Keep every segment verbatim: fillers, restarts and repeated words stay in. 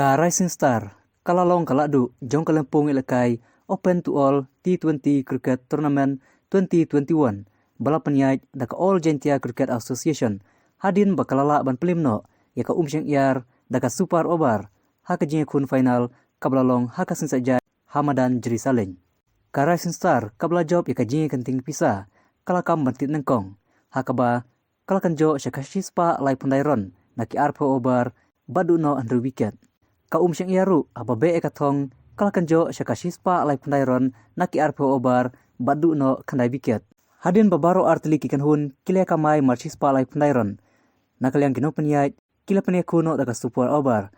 Ka Rising Star ka la long ka lahduh jong ka lympung ïalehkai Open to All T twenty Cricket Tournament twenty twenty-one ba la pynïaid da ka All Jaintia Cricket Association, hadien ba ka la lah ban pynlip noh ïa ka Umshyngiar da ka Super Over ha ka jingïakhun final kaba la long ha ka Seng Saitjaiñ ha madan Jrisaleng. Ka Rising Star kaba la jop ïa ka jingïakynting pisa ka la kam ban tied nyngkong, ha kaba ka la kynjoh sha ka shispah laiphew khyndai run na ki arphew over bad duh noh hynriew wicket. Ka Umshyngiar ruh haba beh ïa ka thong ka la kynjoh sha ka shispah laiphew khyndai run na ki arphew over bad duh noh khyndai wicket. Hadien ba baroh artylli ki kynhun ki la kamai mar shispah laiphew khyndai run, na ka liang ki nongpynïaid ki la pynïakhun noh da ka Super Over,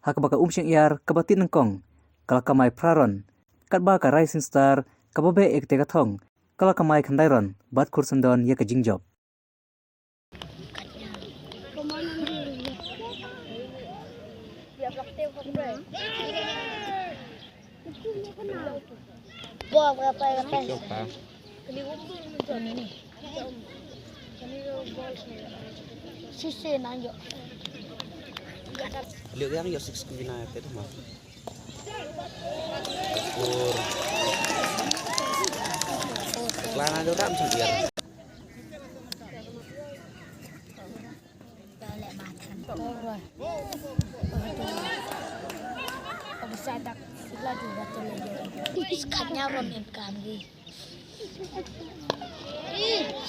ha kaba ka Umshyngiar kaba tied nyngkong ka la kamai phra run, katba ka Rising Star kaba beh ïa katei ka thong ka la kamai khyndai run bad khur syndon ïa ka jingjop. Sisi nang yo. Liu yang yo six kena ya tadi mah. Syukur. Kelana tu tak macam biar.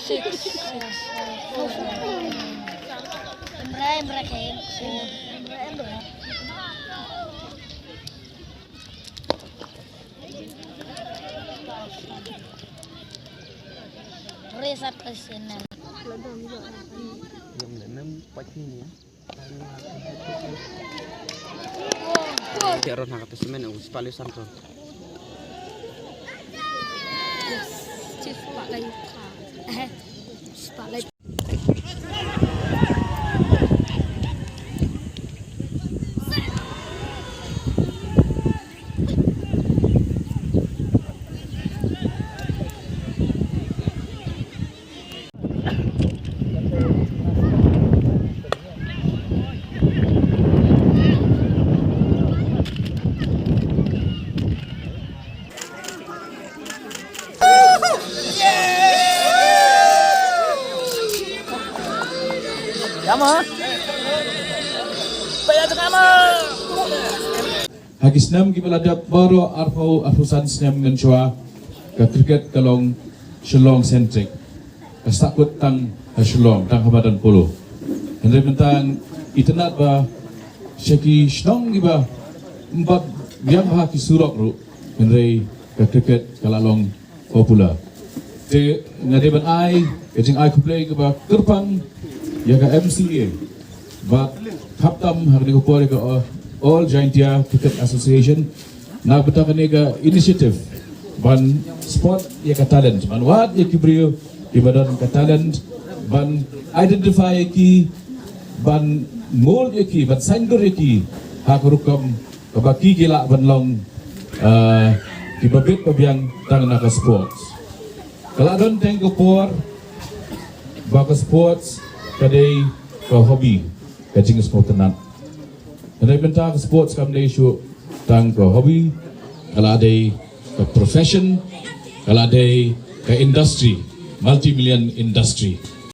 Six. Emre, Emre, Emre. Resat ke sini. Yang enam empat ini ya. Dia orang nak kata semen, aku sepuluh santo. Yes, spotlight. Eh, spotlight. Ha ki snem kiba la dep baroh arphew, arphew san snem mynshuwa, ka cricket ka long Shillong centric. Ka sahkut tang ha Shillong, tang ha madan polo. Hynrei mynta itynnad ba sha ki shnong kiba ym pat biang ha ki surok ruh, hynrei ka cricket ka la long popular. Te nga dei ban ai ka jingai khublei kaba kyrpang ïa ka M C A bad khamtam ha kane ka por ïa ka All Jaintia Cricket Association na ka bynta kane ka initiative ban spot ïa ka talent, ban wad ïa ki briew kiba don ka talent, ban identify ïa ki, ban mold ïa ki, ban saiñdur ïa ki ha ka rukom kaba ki ki lah ban long, ah, kiba bit ba biang tang na ka sports. Ka la don teng ka por ba ka sports ka dei ka hobby, ka jingsngewtynnat. Hynrei mynta ka sports kam dei shuh tang ka hobby, ka la dei ka profession, ka la dei ka industry, multi-million industry.